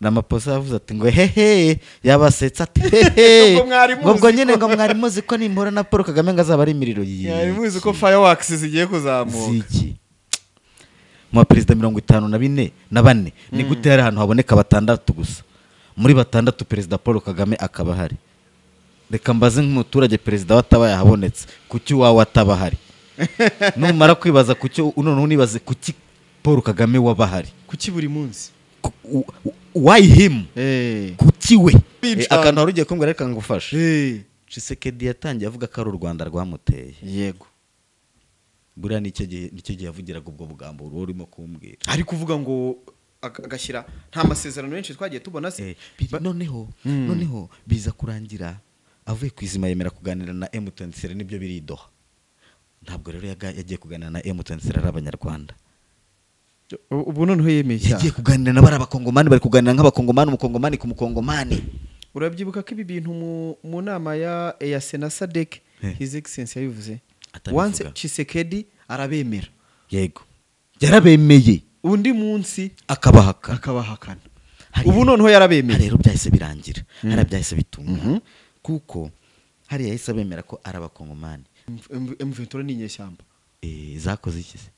Ramaphosa yavuze ati ngo hehe, yabasetsa ati hehe, ngo nyine ngo mwari muzi ko nimpura na Paul Kagame ngo azaba ari imiriro yiyi, mwari muzi ko fireworks zigiye kuzamuka ziki mu perezida 54 na bane. Ni gute hari ahantu haboneka batandatu gusa? Muri batandatu perezida Paul Kagame akaba ahari. Reka mbaze nk'umuturage, perezida watabaye ahabonetse, kuki wawe ataba ahari? Numara kwibaza kuki, noneho unibaze kuki Paul Kagame waba ahari, kuki buri munsi, why him? Kuki we? Akantu wari ugiye kumbwira reka ngufashe. Tshisekedi yatangiye avuga ko ari u Rwanda rwamuteye. Yego, buriya nicyo gihe yavugiraga ubwo bugambo urimo kumbwira, ari kuvuga ngo agashyira nta masezerano menshi twagiye tubona se. Noneho biza kurangira avuye ku izima yemera kuganira na M23, nibyo biri Doha. Ntabwo rero yagiye kuganira na M23 ari abanyarwanda. Ubu noneho yemeye cyane, yagiye kuganira na bari abakongomani, bari kuganira nk'abakongomani, umukongomani ku mukongomani. Urabyibuka ko ibi bintu mu nama ya EAC na SADC His Excellency yabivuze, once Tshisekedi arabemera. Yego, yarabemeye, undi munsi akabahakana. Ubu noneho yarabemeye rero byahise birangira, hari byahise bitunga, kuko hari yahise abemera ko ari abakongomani. M23 ni inyeshyamba zakoze iki se?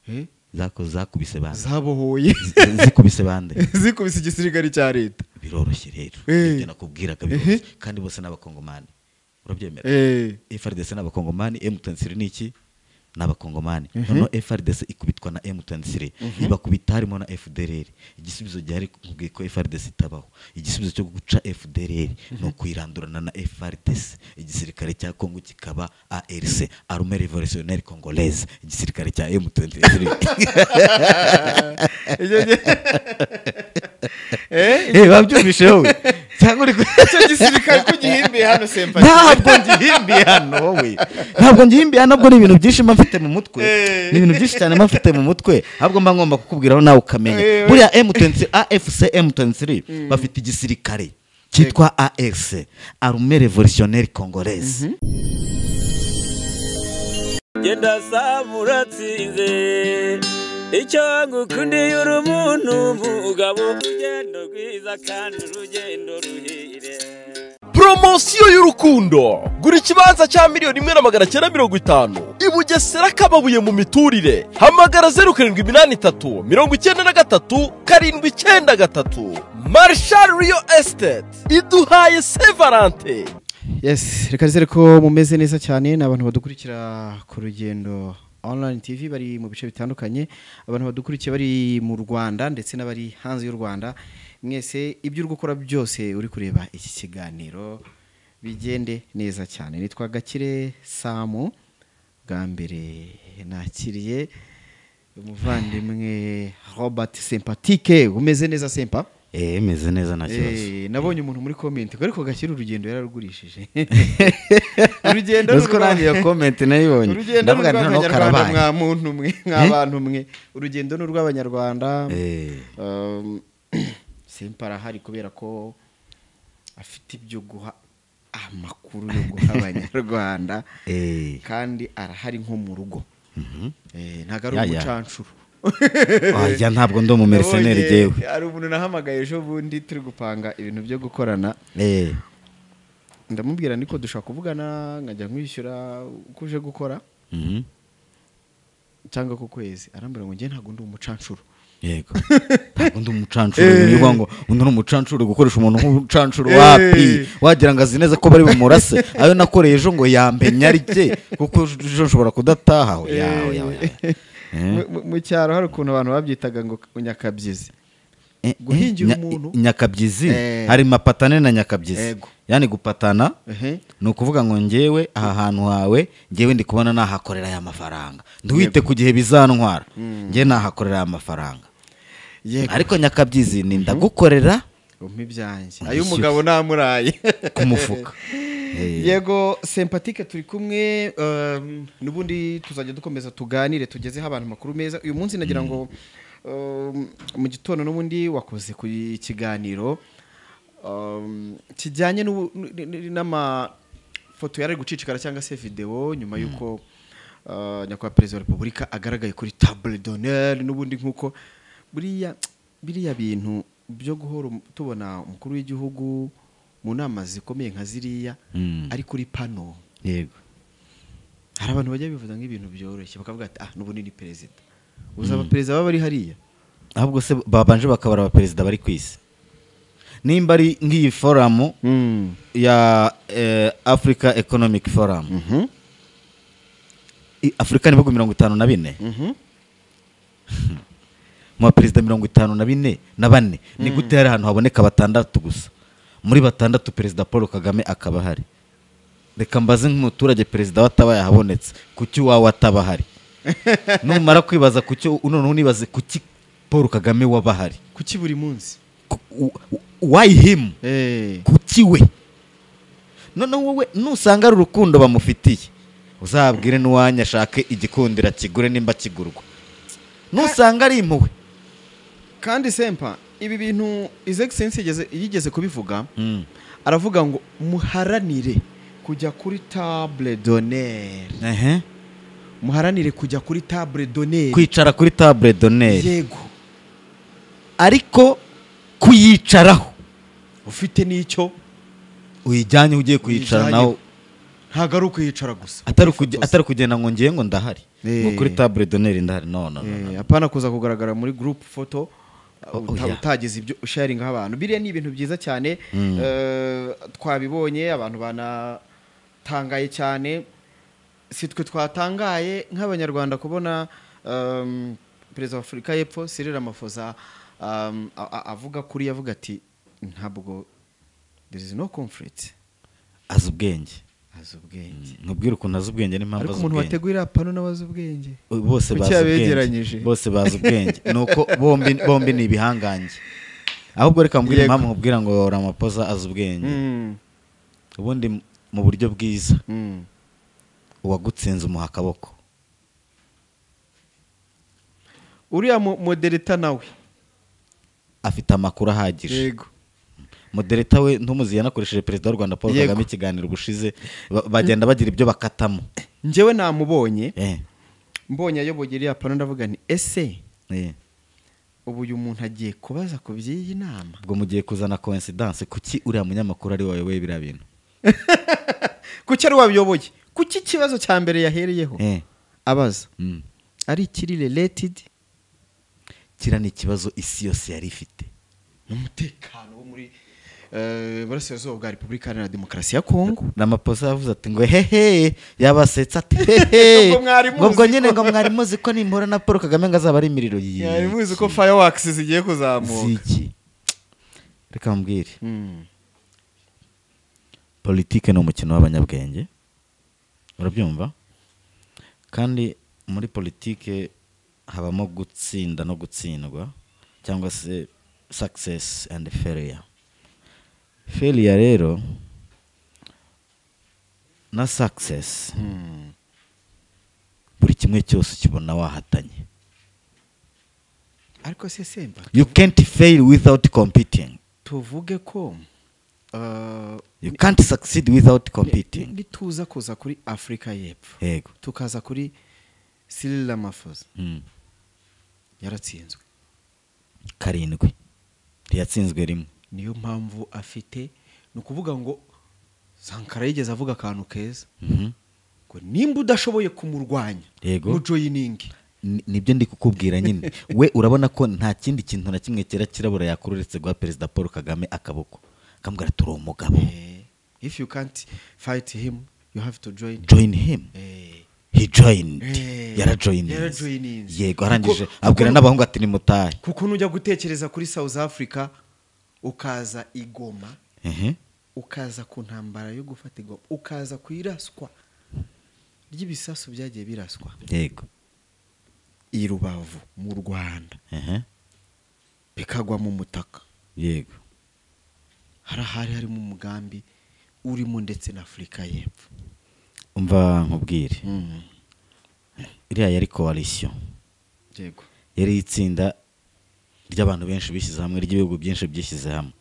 Zakoze, zakubise bande, zabohoye, zikubise bande, zikubise igisirikare cya leta. Biroroshye rero ibyo nakubwiraga biroroshye, kandi bose n'abakongomani. Urabyemera? FARDC n'abakongomani, M23 ni iki? N'abakongomani. Noneho FARDC ikubitwa na M23, ibakubita harimo na FDLR. Igisubizo gihari kubwiye ko FARDC itabaho. Igisubizo cyo guca FDLR no kwirandurana na FARDC, igisirikare cya Kongo kikaba ARC, Armée Révolutionnaire Congolaise, igisirikare cya M23. Babyumvishe wowe cyangwa uri icyo gisirikare ko gihimbiye hano Sempatike? Ntabwo ngihimbiye hano wowe, ntabwo ngihimbiye hano, bwo ni ibintu byinshi mba mfite mu mutwe, ni ibintu byinshi cyane mba mfite mu mutwe, ahubwo mba ngomba kukubwiraho nawe ukamenya. Buriya M23 AFC M23 bafite igisirikare cyitwa ARC, Armée Révolutionnaire Congolaise. Genda samuratsinze icyo ngukundiye uri umuntu mugabo, urugendo rwiza kandi urugendo ruhire. Promosiyo y'urukundo, gura ikibanza cya 1,950,000 i Bugesera Kababuye mu miturire. Hamagara 0783 93 793. Marshal Real Estate iduhaye Sevalente. Yes, reka nizere ko mumeze neza cyane n'abantu badukurikira ku rugendo Online TV bari mu bice bitandukanye, abantu badukurikiye bari mu Rwanda ndetse n'abari hanze y'u Rwanda, mwese ibyo uri gukora byose uri kureba iki kiganiro bigende neza cyane. Nitwa Gakire Samu, bwa mbere nakiriye umuvandimwe Robert Sympathique. Umeze neza Sempa? Meze neza nta kibazo. Nabonye umuntu muri comment ariko Gakire urugendo yararugurishije. Urugendo rwo nangiye comment nayibonye. Ndavuga nti no karabaye mwa muntu mwe, mwa mwe, urugendo n'urw'abanyarwanda. Sempa arahari kubera ko afite ibyo guha amakuru yo guha abanyarwanda, kandi arahari nko mu rugo. Ntago ari umucancuro. Oya, ntabwo ndo mu mercenaire jewe. Ari umuntu nahamagaye ejo bundi turi gupanga ibintu byo gukorana. Ndamubwira niko dushaka kuvugana nkajya nkwishyura uko uje gukora cyangwa ku kwezi. Arambwira ngo ngiye ntabwo ndi umucancuro. Yego, ntabwo ndi umucancuro. Niba ngo undi ni umucancuro, gukoresha umuntu nk'umucancuro wapi, wagira ngo azi neza ko bari bumurase. Ayo nakoreye ejo ngo yambe nyarike kuko ejo nshobora kudataha. Oya. Mu cyaro hari ukuntu abantu babyitaga ngo nyakabyizi, guhingira umuntu nyakabyizi. Hari mapatane na nyakabyizi. Yani gupatana ni ukuvuga ngo ngewe aha hantu hawe ngewe ndi kubona nahakorera aya mafaranga, ntiwite ku gihe bizantwara, ngewe nahakorera aya mafaranga. Ariko nyakabyizi ni ndagukorera umpe ibyanjye, ayo umugabo namuraye ku mufuka. Yego Sympathique turi kumwe, n'ubundi tuzajya dukomeza tuganire tugezeho abantu makuru meza. Uyu munsi nagira ngo mu gitondo n'ubundi wakoze ku kiganiro kijyanye n'amafoto yari gucicikara cyangwa se video nyuma yuko nyakubahwa Perezida wa Repubulika agaragaye kuri table d'honneur. N'ubundi nkuko buriya biriya bintu byo guhora tubona umukuru w'igihugu mu nama zikomeye nka ziriya ari kuri pano. Yego. Hari abantu bajya bivuza nk'ibintu byoroshye bakavuga ati ah n'ubu ni perezida. Uzaba perezida baba bari hariya. Ahubwo se babanje bakabara aba perezida bari ku isi. Nimba ari nk'iyi forum ya Africa Economic Forum. Afrika ni bihugu 54. Mu perezida 54 na bane ni gute hari ahantu haboneka batandatu gusa? Muri batandatu perezida Paul Kagame akaba hari. Reka mbaze nk'umuturage perezida watabaye ahabonetse, kuki wawe ataba hari? Numara kwibaza kuki none unibaze kuki Paul Kagame waba hari? Kuki buri munsi? Why him? Kuki we? None wowe nusanga ari urukundo bamufitiye, uzabwire n'uwanya ashake igikundira kigure nimba kigurwa. Nusanga ari impuhwe. Kandi Sempa ibi bintu His Excellency yigeze kubivuga, aravuga ngo muharanire kujya kuri table d'honneur. Muharanire kujya kuri table d'honneur. Kwicara kuri table d'honneur. Yego. Ariko kuyicaraho ufite n'icyo uyijyanye ugiye kuyicara naho, ntago ari ukuyicara gusa. Atari kugenda ngo ngiye ngo ndahari. Ngo kuri table d'honneur ndahari. No no no. Apana kuza kugaragara muri group photo utagize ibyo sharing abantu. Biriya ni ibintu byiza cyane, twabibonye abantu banatangaye cyane. Si twe twatangaye nk'abanyarwanda kubona perezida wa Afurika y'Epfo Cyril Ramaphosa avuga kuri yavuga ati ntabwo there is no conflict. Azi ubwenge. Azi ubwenge. Nkubwira ukuntu azi ubwenge n'impamvu azi ubwenge. Ariko umuntu wateguye pano n'abazi ubwenge bose bazi ubwenge. Bose bazi ubwenge. Nuko bombi ni ibihangange. Ahubwo reka mbwire impamvu nkubwira ngo Ramaphosa azi ubwenge. Ubundi mu buryo bwiza uwagutsinze umuha akaboko. Uriya modereta nawe afite amakuru ahagije. Yego. Modereta we ntumuzi yanakoresheje perezida w'u Rwanda Paul Kagame ikiganiro gushize, bagenda bagira ibyo bakatamo. Njyewe namubonye mbonye ayoboye iriya pano ndavuga nti ese ubu uyu muntu agiye kubaza ku by'iyi nama? Ubwo mugiye kuzana coincidence, kuki uriya munyamakuru ari wayoboye biriya bintu? Kuki ari wabiyoboye? Kuki ikibazo cya mbere yahereyeho abaza ari ikiri related? Kira ni ikibazo isi yose yari ifite n'umutekano wo muri Burasirazuba bwa Repubulika Iharanira Demokarasi ya Kongo. Ramaphosa yavuze ati ngo hehe, yabasetsa ati hehe, ngo nyine ngo mwari muzi ko nimpura na Paul Kagame ngo azaba ari imiriro yiyi. Mwari muzi ko fireworks zigiye kuzamuka. Ziki. Reka mbwire. Politike ni umukino w'abanyabwenge. Urabyumva? Kandi muri politike habamo gutsinda no gutsindwa, cyangwa se success and failure. Failure rero na success, buri kimwe cyose ukibona wahatanye. Ariko se Semba, you can't fail without competing. Tuvuge ko you can't succeed without competing. Nituza kuza kuri Afrika y'Epfo, yego, tukaza kuri Cyril Ramaphosa, yaratsinzwe 7, ntiyatsinzwe rimwe. Niyo mpamvu afite, ni ukuvuga ngo Sankara yigeze avuga akantu keza ngo nimba udashoboye kumurwanya mu joining. Nibyo ndi kukubwira nyine. We urabona ko nta kindi kintu na kimwe cyera kirabura yakururetse guha perezida Paul Kagame akaboko, akamubwira turi umugabo. If you can't fight him you have to join him. He joined. Yarajoininze. Yego, arangije abwira n'abahungu ati nimutahe. Kuko nujya gutekereza kuri South Africa ukaza igoma, ukaza ku ntambara yo gufata igoma, ukaza kwiraswa ry'ibisasu byagiye biraswa. Yego. I Rubavu mu Rwanda. Bikagwa mu mutaka. Yego. Harahari harimo umugambi urimo ndetse na Afrika y'Epfo. Umva nkubwire. Iriya yari coalition. Yego. Yari itsinda ry'abantu benshi bishyize hamwe, ry'ibihugu byinshi byishyize hamwe.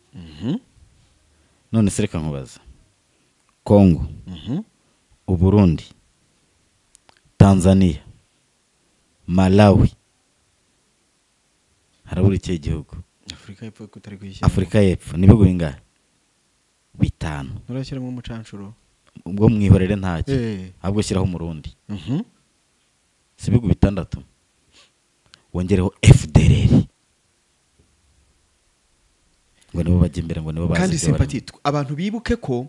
None se reka nkubaza. Kongo, Uburundi, Tanzania, Malawi, harabura ikihe gihugu? Afurika y'Epfo kutari kuyishyira. Afurika y'Epfo ni ibihugu bingahe? 5. Nturashyiramo umucancuro. Ubwo mwihorere ntacyo. Ahubwo shyiraho umurundi. Si ibihugu 6. Wongereho FDLR. Ngo nibo bajya imbere, ngo nibo bazi. Kandi Sympathy, abantu bibuke ko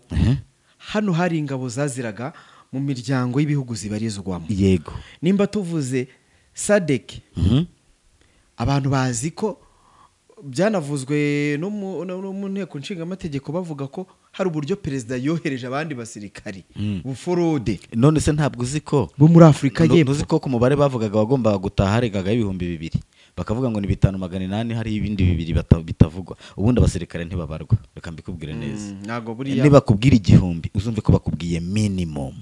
hano hari ingabo zaziraga mu miryango y'ibihugu zibarizwamo. Yego. Nimba tuvuze SADC, abantu bazi ko byanavuzwe no mu nteko nshingamategeko bavuga ko hari uburyo perezida yohereje abandi basirikari buforode. None se ntabwo uzi ko bo muri Afurika y'Epfo, uzi ko ku mubare bavugaga wagombaga gutaha harengaga 2000, bakavuga ngo ni 5800, hari ibindi 2 bitavugwa. Ubundi abasirikare ntibabarwa, reka mbikubwire neza. Ntago buriya nibakubwira 1000 uzumve ko bakubwiye minimum.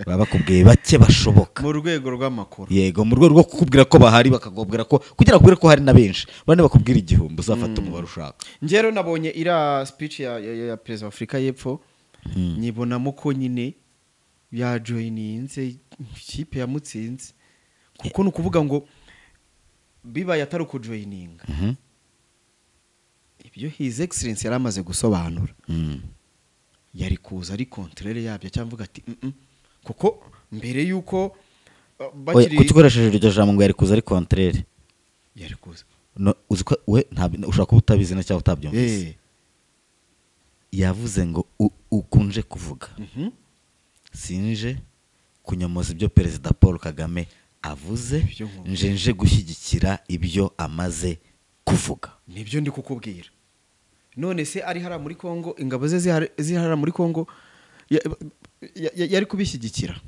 Baba bakubwiye bake bashoboka mu rwego rw'amakuru. Yego, mu rwego rwo kukubwira ko bahari, bakakubwira ko kugira kubwira ko hari na benshi bane bakubwira 1000 uzafata umubare ushaka. Njye nabonye ira speech ya perezida wa Afurika y'Epfo, nyibonamo ko nyine ya joininze ikipe yamutsinze, kuko nukuvuga ngo bibaye atari ukujoininga ibyo His Excellency yari amaze gusobanura, yari kuza ari contraire yabyo cyangwa avuga ati kuko mbere yuko bakiri kucikoresheje iryo jambo ngo yari kuza ari contraire, yari kuza no, uzi ko we ushaka kuba utabizi na cyangwa utabyumvise. Yavuze ngo ukunje kuvuga sinje kunyomoza ibyo Perezida Paul Kagame avuze, nje gushyigikira ibyo amaze kuvuga. Nibyo ndi kukubwira. None se ari hara muri Kongo, ingabo ze zihara muri Kongo yari kubishyigikira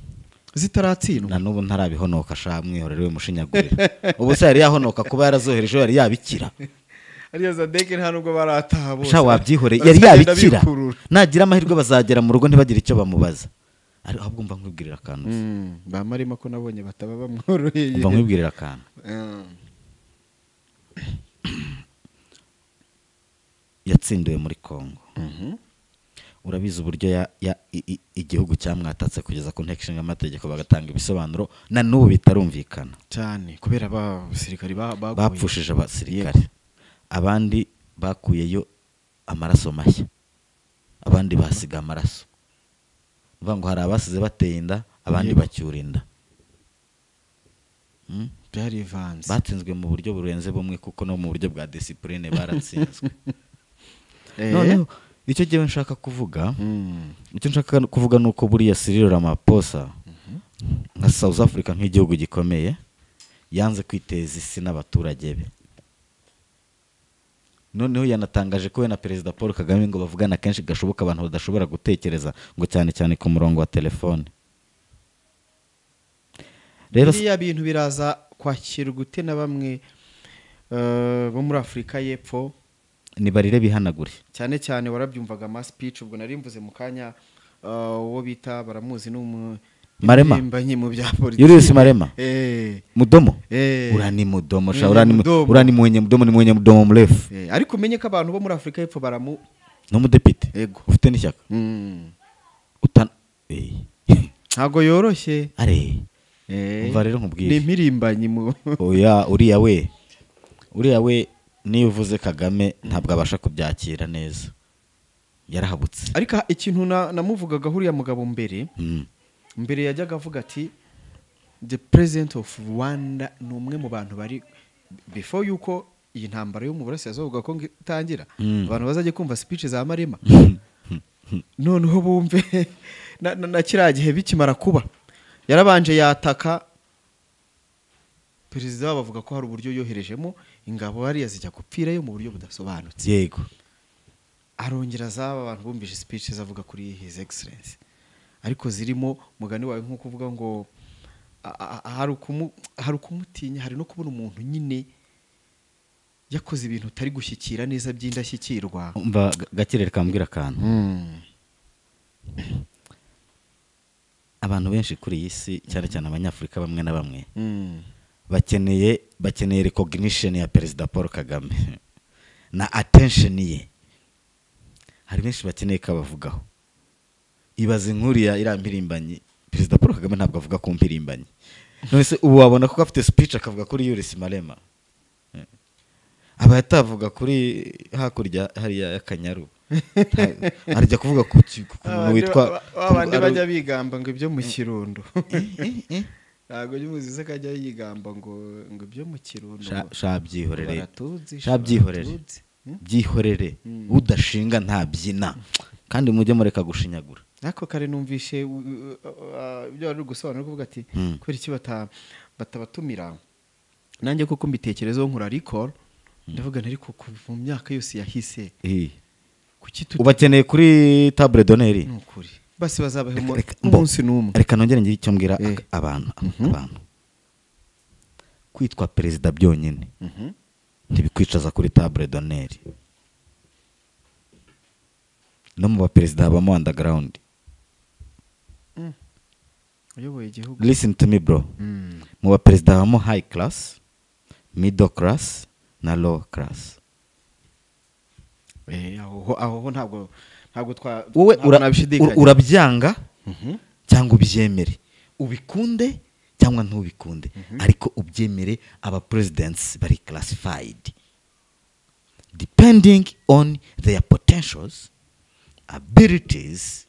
zitaratsindwa? Na n'ubu ntarabihonoka sha, mwihorere we mushinyagurira. Ubu se yari yahonoka kuba yarazohereje, yari yabikira. Ariya Zadeke nta nubwo barataha bose. Sha wabyihore, yari yabikira. Nagira amahirwe bazagera mu rugo ntibagire icyo bamubaza. Ari ahubwo mba nkwibwirira akantu. Ba Marima ko nabonye bataba bamworoheye. Mba nkwibwirira akantu. Yatsindiwe muri Kongo. Urabizi uburyo igihugu cyamwatatse kugeza ku nteko ishinga amategeko bagatanga ibisobanuro na n'ubu bitarumvikana. Cyane kubera abasirikari bapfushije abasirikare. Abandi bakuyeyo amaraso mashya, abandi basiga amaraso. Uvuga ngo hari abasize bateye inda, abandi bacyura inda. Byarivanze. Batsinzwe mu buryo burenze bumwe, kuko no mu buryo bwa discipline baratsinzwe. Noneho icyo gihe nshaka kuvuga, icyo nshaka kuvuga nuko buriya Cyril Ramaphosa nka South Africa nk'igihugu gikomeye yanze kwiteza isi n'abaturage be. Noneho yanatangaje ko we na Perezida Paul Kagame ngo bavugana kenshi gashoboka abantu badashobora gutekereza, ngo cyane cyane ku murongo wa telefone. Rero biriya bintu biraza kwakirwa gute na bamwe bo muri Afurika y'Epfo? Nibarire bihanagure. Cyane cyane warabyumvaga ama speech, ubwo nari mvuze mu kanya uwo bita baramuzi Marema mu bya politiki. Julius Marema. Mudomo. Urani mudomo sha, urani mwenye mudomo, ni mwenye mudomo mrefu. Ariko umenye ko abantu bo muri Afurika y'Epfo baramu no mudepite. Yego. Ufite n'ishyaka. Ntago yoroshye. Are. Umva rero nkubwire. Ni impirimbanyi mu. Oya uriya we. Uriya we niyo uvuze Kagame ntabwo abasha kubyakira neza. Yarahabutse. Ariko ikintu namuvugaga huriya mugabo mbere. Mbere yajyaga avuga ati the president of Rwanda ni umwe mu bantu bari before yuko iyi ntambara yo mu burasirazuba bwa Kongo itangira, abantu bazajye kumva speech za Marema. Noneho bumve na kiriya gihe bikimara kuba yarabanje yataka perezida, bavuga ko hari uburyo yoherejemo ingabo hariya zijya gupfirayo mu buryo budasobanutse. Yego. Arongera zaba abantu bumvise speech zavuga kuri His Excellency, ariko zirimo mugani wawe nko kuvuga ngo hari ukumutinya, hari no kubona umuntu nyine yakoze ibintu utari gushyikira neza by'indashyikirwa. Umva gakirere kambwira akantu. Abantu benshi kuri iyi si cyane cyane abanyafurika bamwe na bamwe bakeneye recognition ya Perezida Paul Kagame na attention ye. Hari benshi bakeneye kabavugaho. Ibaze inkuru ya iriya mpirimbanyi, Perezida Paul Kagame ntabwo avuga ku mpirimbanyi. None se ubu wabona ko afite speech akavuga kuri Julius Malema. Aba yatavuga kuri hakurya hariya y'Akanyaru. Arajya kuvuga ku muntu witwa abandi bajya bigamba ngo ibyo mu Kirundo. Ntabwo umuzize kajya yigamba ngo ibyo mu Kirundo. Shabyihorere. Shabyihorere. Byihorere. Udashinga ntabyina. Kandi mujye mureka gushinyagura. Nako kare numvishe ibyo wari gusobanura kuvuga ati kubera iki batabatumira. Nanjye koko mbitekerezo nkura recall ndavuga nari ko mu myaka yose yahise. Kuki ubakeneye kuri table d'honneur? Nukuri. Basi bazabaho umunsi n'umwe. Reka nongere ngire icyo mbwira abantu. Kwitwa perezida byonyine ntibikwicaza kuri table d'honneur. No mu baperezida habamo underground. Uyoboye igihugu. Listen to me bro. Mu baperezida habamo high class, middle class na low class. Aho ntabwo twa wowe urabyanga cyangwa ubyemere, ubikunde cyangwa ntubikunde, ariko ubyemere. Aba presidents bari classified depending on their potentials, abilities,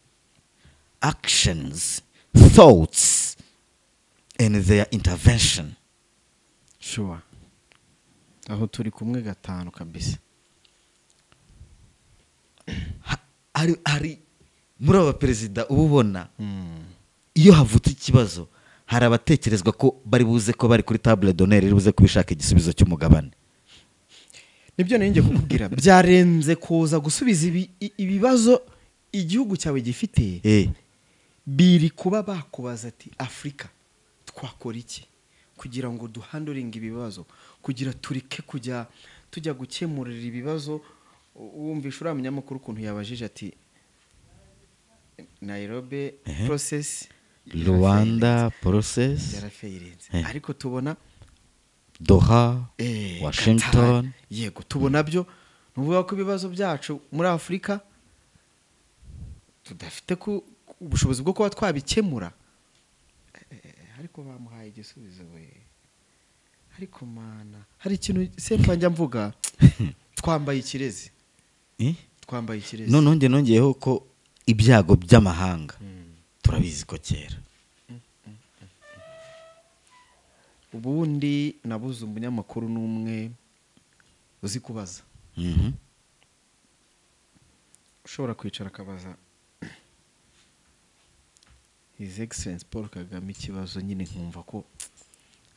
actions, thoughts and their intervention. Sure. Aho turi kumwe gatanu kabisa. Ari muri aba perezida ububona iyo havutse ikibazo hari abatekerezwa ko bari buze ko bari kuri table d'honneur iri buze kubishaka igisubizo cy'umugabane. Nibyo nenge kukubwira byarenze kuza gusubiza ibibazo igihugu cyawe gifite. Biri kuba bakubaza ati Afrika twakora iki kugira ngo duhandoringe ibibazo, kugira tureke kujya tujya gukemurira ibibazo. Wumvisha uriya munyamakuru ukuntu yabajije ati Nairobi process, Rwanda process yarafeirinze, ariko tubona Doha, Washington. Yego tubona byo nuvuga ko ibibazo byacu muri Afrika tudafite ku ubushobozi bwo kuba twabikemura. Ariko bamuhaye igisubizo we. Ariko mana hari ikintu sempa njya mvuga twambaye ikirezi. Twambaye ikirezi. None nge nongeyeho ko ibyago by'amahanga turabizi ko kera. Ubundi nabuze umunyamakuru n'umwe uzi kubaza. Ushobora kwicara akabaza His Excellency Paul Kagame ikibazo nyine nkumva ko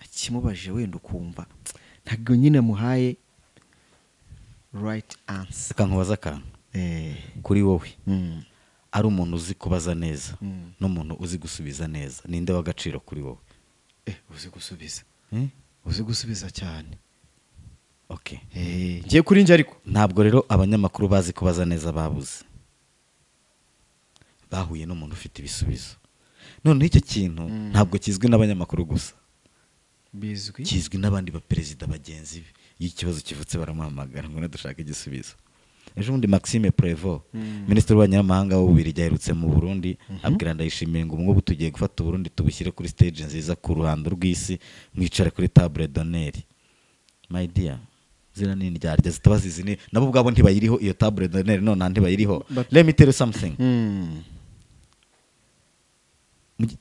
akimubaje wenda ukumva ntabwo nyine muhaye right answer. Akankubaza akantu kuri wowe ari umuntu uzi kubaza neza n'umuntu uzi gusubiza neza, ninde w'agaciro kuri wowe? Uzi gusubiza. Uzi gusubiza cyane. Okay. Ngiye kuri nje ariko ntabwo rero abanyamakuru bazi kubaza neza babuze, bahuye n'umuntu ufite ibisubizo. None icyo kintu ntabwo kizwi n'abanyamakuru gusa, bizwi kizwi n'abandi ba perezida bagenzi be. Iyo ikibazo kivutse baramuhamagara ngo nadushaka igisubizo. Ejo bundi Maxime Prévost, minisitiri w'abanyamahanga w'Ububiligi, aherutse mu Burundi, abwira Ndayishimiye ngo ubwo tugiye gufata Burundi tubushyire kuri stage nziza ku ruhando rw'isi, mwicare kuri table d'honneur. My dear, zira ni indyarya zitabazizi ni nabo ubwabo ntibayiriho iyo table d'honneur, none ntibayiriho. Let me tell you something.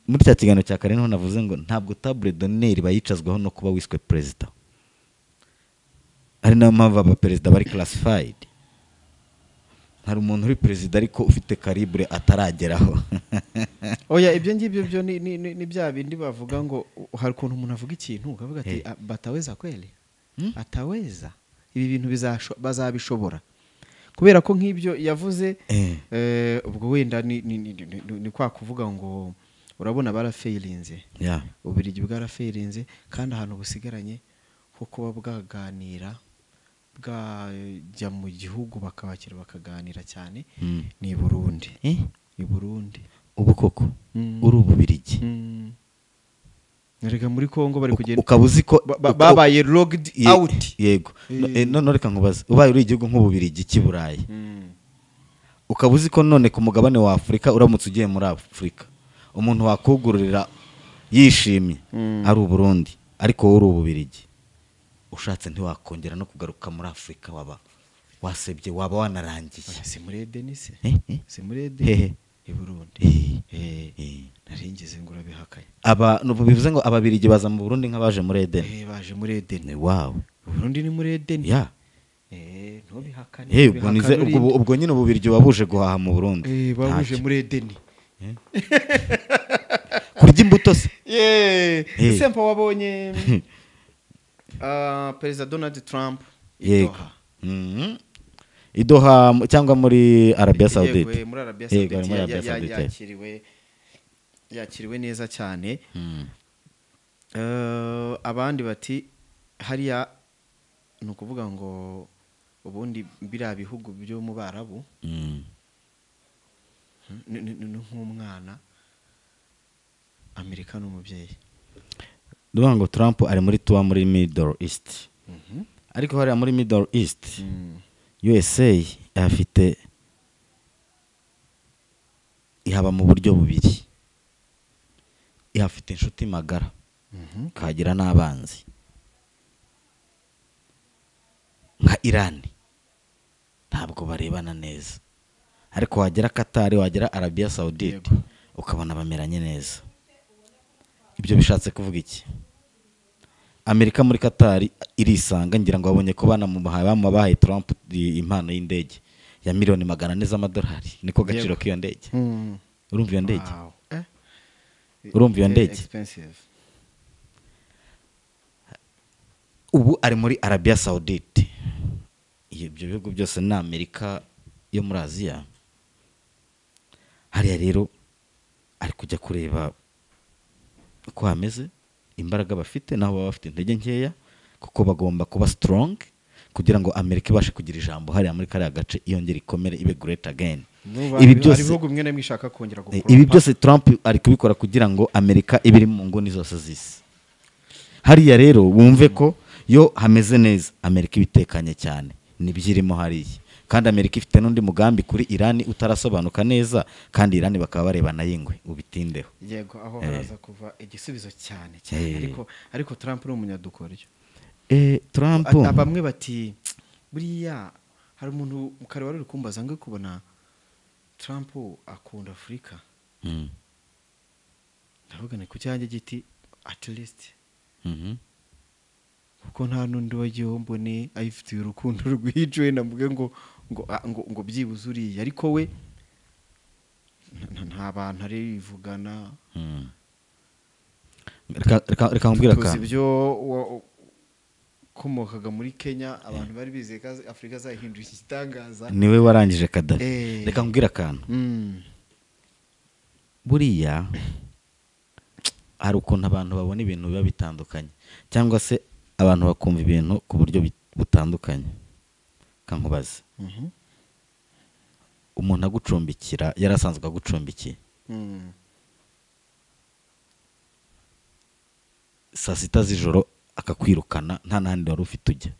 Muri cya kiganiro cya kare niho navuze ngo ntabwo table d'honneur bayicazwaho no kuba wiswe perezida. Ari nayo mpamvu abaperezida bari classified. Hari umuntu uri perezida ariko ufite calibre atarageraho. Oya ibyo ngibyo byo ni bya bindi bavuga ngo hari ukuntu umuntu avuga ikintu ukavuga ati bataweza kweli? Ataweza. Ibi bintu bazabishobora. Kubera ko nk'ibyo yavuze ubwo wenda ni kwa kuvuga ngo urabona barafeilinze. Ububiligi bwarafeilinze kandi ahantu busigaranye ho kuba bwaganira bwajya mu gihugu bakabakira bakaganira cyane ni Burundi. Ni Burundi. Ubu koko uri Ububiligi. Nerega muri Kongo bari kugenda ukabuzi ko babaye logged out. Yego. None reka nkubaze, ubaye uri igihugu nk'Ububirigi cy'Iburayi, ukabuzi ko none ku mugabane wa Afrika uramutse ugiye muri Afrika umuntu wakugururira yishimye ari Uburundi ariko wowe uri Ububirigi, Ushatse ntiwakongera no kugaruka muri Afurika, waba wasebye, waba wanarangiye. Si muri Edeni se? Eh, eh. Si muri Edeni? Hehe. I Burundi. Eh, eh. Naringize ngo urabihakanye. Aba bivuze ngo Ababirigi baza mu Burundi nk'abaje muri Edeni. Baje muri Edeni. Wow. Burundi ni muri Edeni. Ya. Ntubihakane. Ubwo nize ubwo nyine Ububirigi wabuje guhaha mu Burundi. Babuje muri Edeni. Kurya imbuto se. Sempa wabonye Perezida Donald Trump i Doha. I Doha cyangwa muri Arabia Saudite. Muri Arabia Saudite yakiriwe neza cyane. Abandi bati hariya ni ukuvuga ngo ubundi biriya bihugu byo mu Barabu ni nk'umwana, Amerika n'umubyeyi. Ndavuga ngo Trump ari muri tuwa muri Middle East. Ariko hariya muri Middle East USA afite ihaba mu buryo bubiri. Ihafite inshuti magara, kagira n'abanzi. Nka Iran ntabwo barebana neza, ariko wagera Qatar, wagera Arabia Saudite ukabona bameranye neza. Ibyo bishatse kuvuga iki? Amerika muri Qatar irisanga, ngira ngo babonye ko banamubahaye Trump impano y'indege ya $400,000,000 z'amadolari. Niko gaciro k'iyo ndege. Urumva iyo ndege? Urumva iyo ndege? Ubu ari muri Arabia Saudite. Ibyo bihugu byose ni Amerika yo muri Aziya. Hariya rero ari kujya kureba uko hameze, imbaraga bafite naho baba bafite intege nkeya, kuko bagomba kuba strong kugira ngo Amerika ibashe kugira ijambo hariya muri kariya gace, iyongere ikomere, ibe great again. Ibi byose ibihugu bimwe na bimwe ishaka kongera gukora. Ibi byose Trump ari kubikora kugira ngo Amerika ibe iri mu nguni zose z'isi. Hariya rero wumve ko yo hameze neza, Amerika ibitekanye cyane nibyirimo hariya. Kandi Amerika ifite n'undi mugambi kuri Iran utarasobanuka neza, kandi Iran bakaba barebana y'ingwe, ubitindeho. Yego, aho haraza kuva igisubizo cyane cyane. Ariko Trump ni umunyadukoryo. Trump bamwe bati buriya hari umuntu mukare wari kumbaza ngo kubona Trump akunda Afrika. Ndavuga ni ku cyanjye giti at least. Kuko nta nundi wagiye mbone ayifitiye urukundo rwije namuge ngo ngo ngo byibuze uriya, ariko we nta bantu ari bivugana. Reka nkubwira ka ibyo komokaga muri Kenya, abantu bari bizeye ko Afrika zahindura igitangaza, niwe warangije Kadafi. Reka nkubwira akantu. Buriya hari ukuntu abantu babona ibintu biba bitandukanye, cyangwa se abantu bakumva ibintu ku buryo butandukanye. Kankubaze, umuntu agucumbikira yarasanzwe agucumbikiye, saa sita z'ijoro akakwirukana nta n'ahandi wari ufite ujya,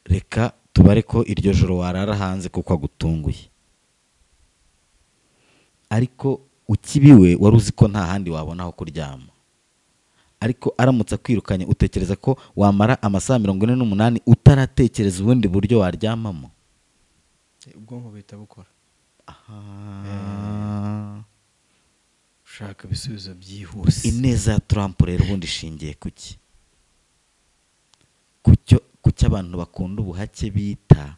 reka tubare ko iryo joro warara hanze kuko agutunguye, ariko ukibiwe wari uzi ko nta handi wabona aho kuryama. Ariko aramutse akwirukanye, utekereza ko wamara amasaha 48 utaratekereza ubundi buryo waryamamo? Ubwonko buhita bukora. Ushaka ibisubizo byihuse. Ineza ya Trump rero ubundi ishingiye kuki? Kucyo abantu bakunda ubuhake bita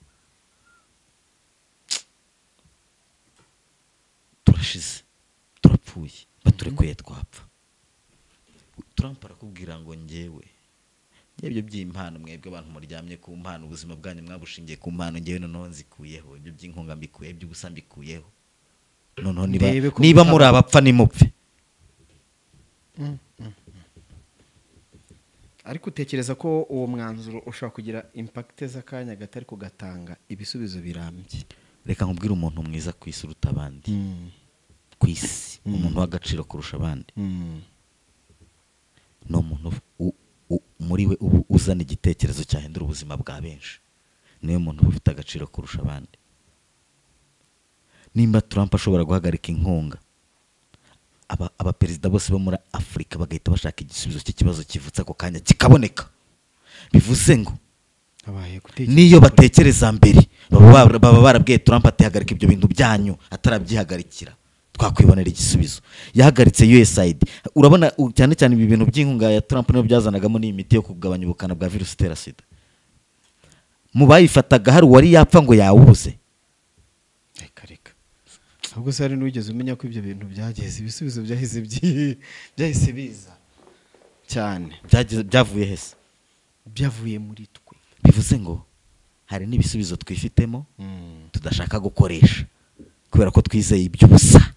turashize, turapfuye, baturekuye twapfa. Trump arakubwira ngo njyewe ibyo by'impano, mwebwe abantu muryamye ku mpano, ubuzima bwanyu mwabushingiye ku mpano, njyewe noneho nzikuyeho, ibyo by'inkunga mbikuyeho, iby'ubusa mbikuyeho, noneho niba muri abapfa nimupfe. Ariko utekereza ko uwo mwanzuro ushobora kugira impact z'akanya gato ariko gatanga ibisubizo birambye? Reka nkubwire umuntu mwiza ku isi uruta abandi ku isi, umuntu w'agaciro kurusha abandi, ni umuntu muri we ubu uzana igitekerezo cyahindura ubuzima bwa benshi, niwe muntu ufite agaciro kurusha abandi. Nimba Trump ashobora guhagarika inkunga Abaperezida bose bo muri Afurika bagahita bashaka igisubizo cy'ikibazo kivutse ako kanya kikaboneka. Bivuze ngo niyo batekereza mbere baba barabwiye Trump ati hagarika ibyo bintu byanyu, atarabyihagarikira twakwibonera igisubizo. Yahagaritse USAID. Urabona cyane cyane ibi bintu by'inkunga ya Trump niyo byazanagamo n'imiti yo kugabanya ubukana bwa virusi itera sida. Mu bayifataga hari uwari yapfa ngo yawubuze. Reka ahubwo se hari n'uwigeze umenya ko ibyo bintu byageze, ibisubizo byahise biza cyane. Byavuye hese? Byavuye muri twe. Bivuze ngo hari n'ibisubizo twifitemo tudashaka gukoresha kubera ko twizeye iby'ubusa,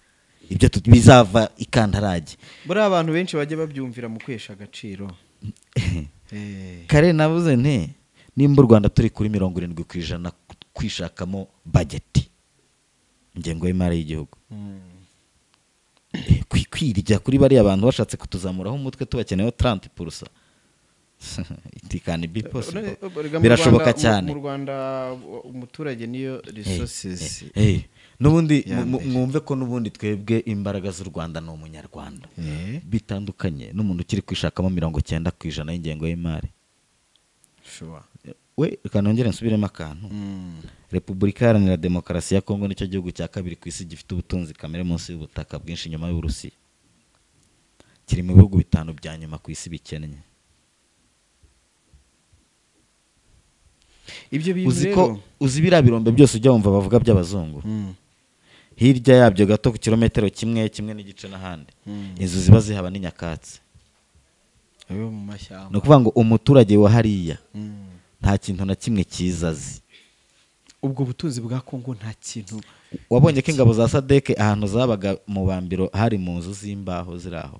ibyo bizava ikantarage. Buriya abantu benshi bajya babyumvira mu kwesha agaciro. Kare navuze nti nimba u Rwanda turi kuri 70% kwishakamo budget, ingengo y'imari y'igihugu, kwirya kuri bariya abantu bashatse kutuzamuraho umutwe tubakeneyeho 30%. It can be possible. Birashoboka cyane. Mu Rwanda umuturage niyo resources. Nubundi mwumve ko nubundi twebwe imbaraga z'u Rwanda ni umunyarwanda. Bitandukanye n'umuntu ukiri kwishakamo 90% y'ingengo y'imari. Sure. We reka nongere nsubiremo akantu. Repubulika Iharanira Demokarasi ya Kongo nicyo gihugu cya kabiri ku isi gifite ubutunzi kamere munsi y'ubutaka bwinshi nyuma y'Uburusiya. Kiri mu bihugu 5 bya nyuma ku isi bikennye. Ibyo bintu rero uzi biriya birombe byose ujya wumva bavuga by'abazungu. Hirya yabyo gato ku kilometero kimwe n'igice n'ahandi. Inzu ziba zihaba n'inyakatsi. Ayo mu mashyamba. No kuvuga ngo umuturage wa hariya nta kintu na kimwe kizazi. Ubwo butunzi bwa Kongo nta kintu. Wabonye ko ingabo za SADC ahantu zabaga mu bambiro hari mu nzu z'imbaho ziraho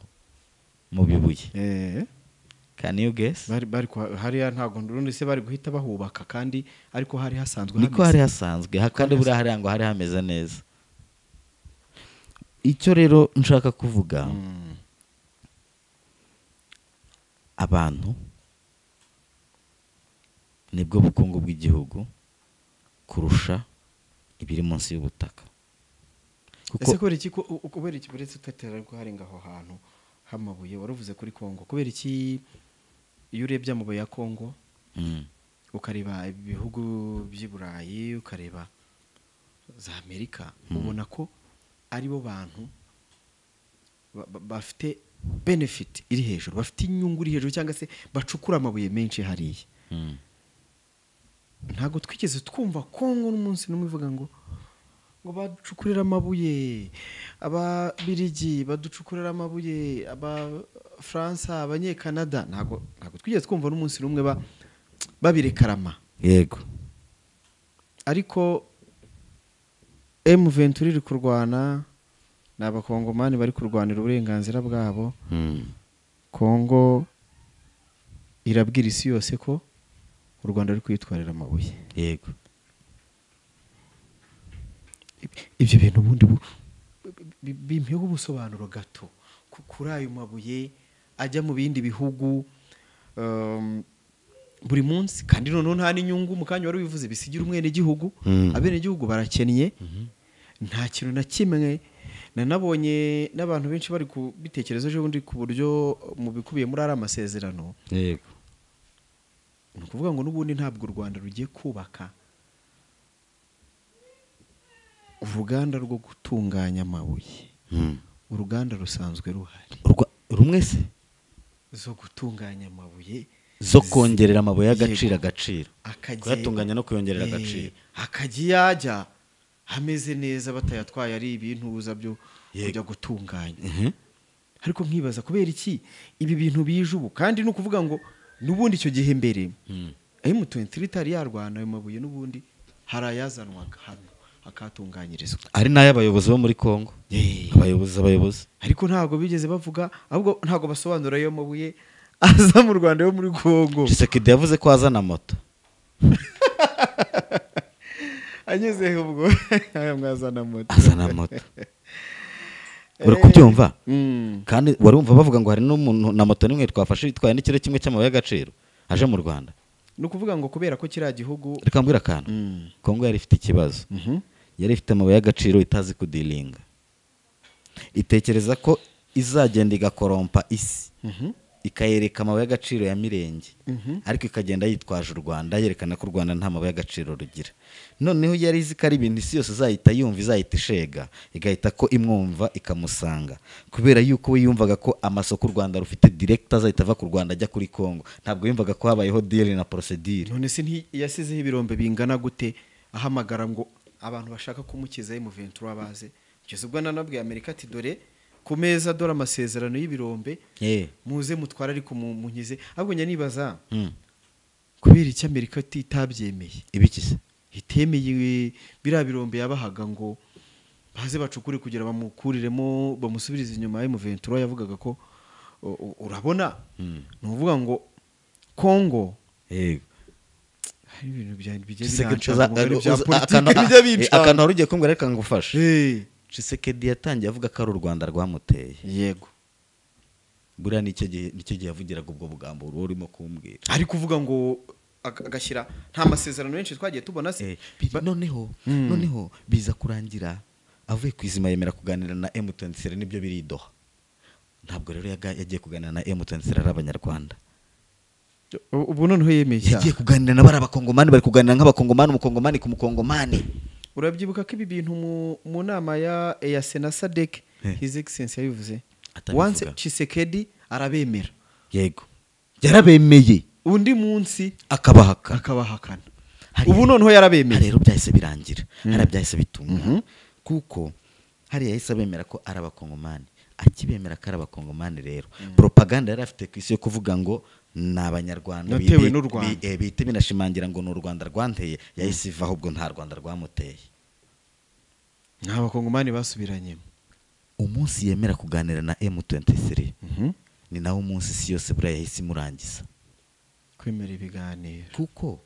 mu bibuye. Can you guess? Bari hariya ntago ndurundi se bari guhita bahubaka kandi ariko hari hasanzwe hameze. Niko hari hasanzwe kandi buri hari ngo hari hameze neza. Icyo rero nshaka kuvuga, abantu nibwo bukungu bw'igihugu kurusha ibiri munsi y'ubutaka. Ese kubera iki kubera iki buretse tutatera ko hari ngaho hantu hamabuye waruvuze kuri Kongo, kubera iki iyo urebye amabuye ya Kongo ukareba ibihugu by'i Burayi ukareba za Amerika, ubona ko ari bo bantu bafite benefit iri hejuru, bafite inyungu iri hejuru cyangwa se bacukura amabuye menshi hariya. Ntago twigeze twumva Kongo n'umunsi n'umwe ivuga ngo baducukurira amabuye, ababirigi baducukurira amabuye, abafaransa, abanyekanada, ntago twigeze twumva n'umunsi n'umwe babirekarama. Yego. Ariko M23 iri kurwana ni abakongomani bari kurwanira uburenganzira bwabo. Kongo irabwira isi yose ko u Rwanda ruri kwitwarira amabuye. Yego. Ibyo bintu ubundi bimpeho ubusobanuro gato kuri ayo mabuye ajya mu bindi bihugu buri munsi, kandi noneho nta n'inyungu mu kanya wari wivuze bisigira umwene gihugu. Abene gihugu barakennye, nta kintu na kimwe. Nanabonye n'abantu benshi bari kubitekerezo ejo bundi ku buryo mu bikubiye muri ari amasezerano. Yego. Ni ukuvuga ngo n'ubundi ntabwo u Rwanda rugiye kubaka uruganda rwo gutunganya amabuye. Uruganda rusanzwe ruhari. Rumwe se zo gutunganya amabuye, zo kongerera amabuye y'agaciro agaciro, kuyatunganya no kuyongerera agaciro, akajya yajya hameze neza batayatwaye ari ibintu uza byo kujya gutunganya. Ariko nkibaza kubera iki ibi bintu bije ubu, kandi no kuvuga ngo nubundi icyo gihe mbere M23 itari yarwana ayo mabuye n'ubundi harayazanwaga hano akatunganyirizwa, ari n'ayabayobozi bo muri Kongo. Abayobozi ariko ntago bigeze bavuga, ahubwo ntago basobanura ayo mabuye aza mu Rwanda yo muri Kongo. Tshisekedi yavuze ko azana moto anyuze ubwo aya mwazana moto, azana moto. Uri kubyumva? Kandi warumva bavuga ngo hari n'umuntu na moto nimwe twafashe itwaye n'ikiro kimwe cy'amabuye y'agaciro aje mu Rwanda. Ni ukuvuga ngo kubera ko kiriya gihugu, reka mbwira akantu, Kongo yari ifite ikibazo. Yari ifite amabuye y'agaciro itazi kudilinga, itekereza ko Izagenda igakorompa isi, ikayereka amabuye y'agaciro ya Mirenge, ariko ikagenda yitwaje u Rwanda, yerekana ko u Rwanda nta mabuye y'agaciro rugira. Noneho yari izi ko ari ibintu isi yose izahita yumva, izahita ishega, igahita ko imwumva ikamusanga, kubera yuko we yumvaga ko amasoko u Rwanda rufite direct azahita ava ku Rwanda ajya kuri Kongo. Ntabwo yumvaga ko habayeho deal na procedure. None se yasizeho ibirombe bingana gute ahamagara ngo abantu bashaka kumukiza M23 baze? Kugeza ubwo nanabwiye Amerika ati dore ku meza, dore amasezerano y'ibirombe, muze mutwara ariko munkize. Ahubwo njya nibaza kubera iki Amerika itabyemeye, ibiki se itemeye biriya birombe yabahaga ngo baze bacukure kugira bamukuriremo bamusubirize inyuma. M23 yavugaga ko urabona ni ukuvuga ngo Kongo hari ibintu bijya biranca. Akantu wari ugiye kumbwira reka ngufashe. Tshisekedi yatangiye avuga ko ari u Rwanda rwamuteye. Yego. Buriya nicyo gihe yavugiraga ubwo bugambo urimo kumbwira. Ari kuvuga ngo agashyira nta masezerano menshi twagiye tubona se. Noneho biza kurangira avuye ku izima yemera kuganira na M23, nibyo biri i Doha. Ntabwo rero yagiye kuganira na M23 ari abanyarwanda. Ubu noneho yemeye cyane. Yagiye kuganira na barabakongomani, bari kuganira nk'abakongomani, umukongomani ku mukongomani. Urabyibuka ko ibi bintu mu nama ya EAC na SADC His Excellency yabivuze. Once Tshisekedi arabemera. Yego. Yarabemeye. Undi munsi akabahakana. Ubu noneho yarabemeye. Rero byahise birangira. Byahise bitunga. Kuko hari yahise abemera ko ari abakongomani. Akibemera ko ari abakongomani rero. Propaganda yari afite ku isi yo kuvuga ngo ni abanyarwanda bihita binashimangira ngo ni u Rwanda rwanteye, yahise iva ahubwo nta Rwanda rwamuteye. Nta bakongomani basubiranyemo. Umunsi yemera kuganira na M23 ni nawo umunsi isi yose buriya yahise imurangiza kwemera ibiganiro, kuko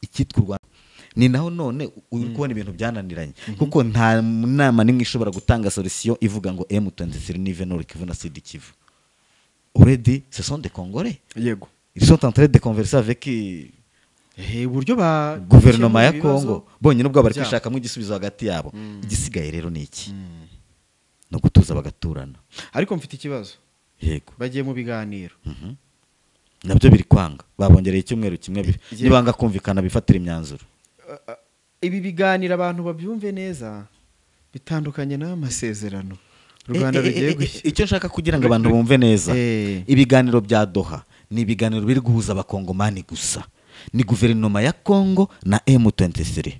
icyitwa u Rwanda ni naho none uri kubona ibintu byananiranye, kuko nta nama n'imwe ishobora gutanga solution ivuga ngo M23 ni Nord Kivu na Sud Kivu. Already ce sont des Congolais. Yego. Ils sont en train de converser avec uburyo ba guverinoma ya Kongo bonyine ubwo bari kwishakamo igisubizo hagati yabo. Igisigaye rero ni iki? No gutuza bagaturana. Ariko mfite ikibazo. Yego. Bagiye mu biganiro. Nabyo biri kwanga. Babongereye icyumweru kimwe nibanga kumvikana bifatira imyanzuro. Ibi biganiro abantu babyumve neza bitandukanye n'amasezerano Rwanda rugiye gushyira. Icyo nshaka kugira ngo abantu bumve neza, ibiganiro bya Doha ni ibiganiro biri guhuza abakongomani gusa, ni guverinoma ya Kongo na M23.